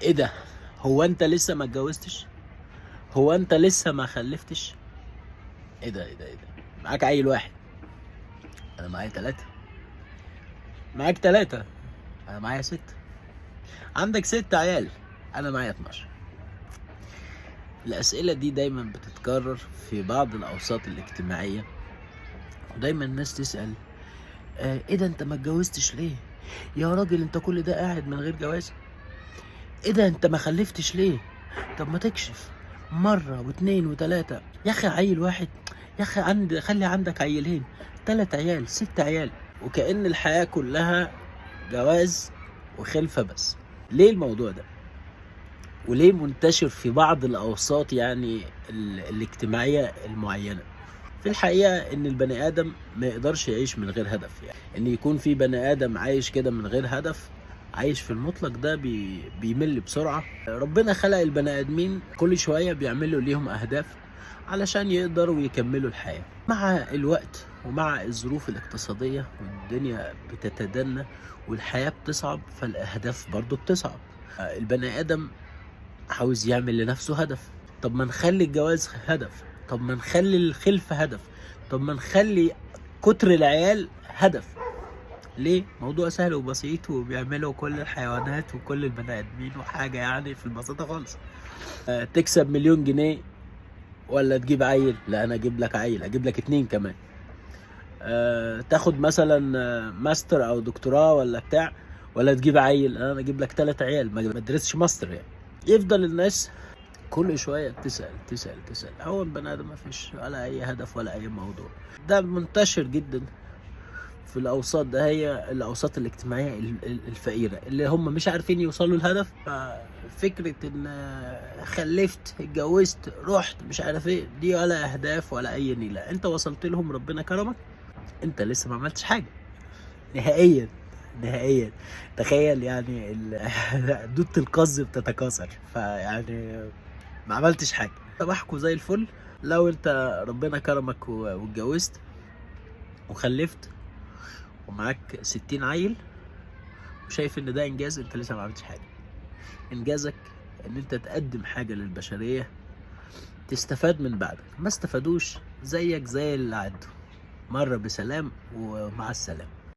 ايه ده؟ هو انت لسه ما اتجوزتش؟ هو انت لسه ما خلفتش؟ ايه ده ايه ده ايه ده؟ معاك عيل واحد؟ انا معايا 3. معاك 3؟ انا معايا 6. عندك 6 عيال؟ انا معايا 12. الاسئلة دي دايما بتتكرر في بعض الاوساط الاجتماعية، ودايما الناس تسال ايه ده انت ما اتجوزتش ليه؟ يا راجل انت كل ده قاعد من غير جواز؟ ايه ده انت ما خلفتش ليه؟ طب ما تكشف مرة واثنين وثلاثة يا اخي، عيل واحد يا اخي، خلي عندك عيلين، 3 عيال، 6 عيال، وكأن الحياة كلها جواز وخلفة بس. ليه الموضوع ده؟ وليه منتشر في بعض الأوساط يعني الاجتماعية المعينة؟ في الحقيقة إن البني آدم ما يقدرش يعيش من غير هدف، يعني إن يكون في بني آدم عايش كده من غير هدف، عايش في المطلق ده بيمل بسرعة. ربنا خلق البني آدمين كل شوية بيعملوا ليهم أهداف علشان يقدروا يكملوا الحياة. مع الوقت ومع الظروف الاقتصادية والدنيا بتتدنى والحياة بتصعب، فالأهداف برضو بتصعب. البني آدم عاوز يعمل لنفسه هدف. طب ما نخلي الجواز هدف، طب ما نخلي الخلفة هدف، طب ما نخلي كتر العيال هدف. ليه؟ موضوع سهل وبسيط وبيعمله كل الحيوانات وكل البني آدمين، وحاجة يعني في البساطة خالص. تكسب 1,000,000 جنيه ولا تجيب عيل؟ لا أنا أجيب لك عيل، أجيب لك 2 كمان. تاخد مثلا ماستر أو دكتوراه ولا بتاع، ولا تجيب عيل؟ أنا أجيب لك 3 عيال، ما تدرسش ماستر يعني. يفضل الناس كل شوية تسأل تسأل تسأل. هو البني آدم ما فيش ولا أي هدف ولا أي موضوع. ده منتشر جدا في الأوساط، ده هي الأوساط الاجتماعية الفقيرة اللي هم مش عارفين يوصلوا الهدف. فكرة إن خلفت، اتجوزت، رحت، مش عارف إيه، دي ولا أهداف ولا أي نيلة. أنت وصلت لهم، ربنا كرمك، أنت لسه ما عملتش حاجة نهائيا نهائيا. تخيل يعني دودة القز بتتكاثر، فيعني ما عملتش حاجة. صباحكم زي الفل. لو انت ربنا كرمك واتجوزت وخلفت ومعاك 60 عيل وشايف ان ده انجاز، انت لسه ما عملتش حاجة. انجازك ان انت تقدم حاجة للبشرية تستفاد من بعدك. ما استفادوش زيك زي اللي عدوا. مرة بسلام ومع السلامة.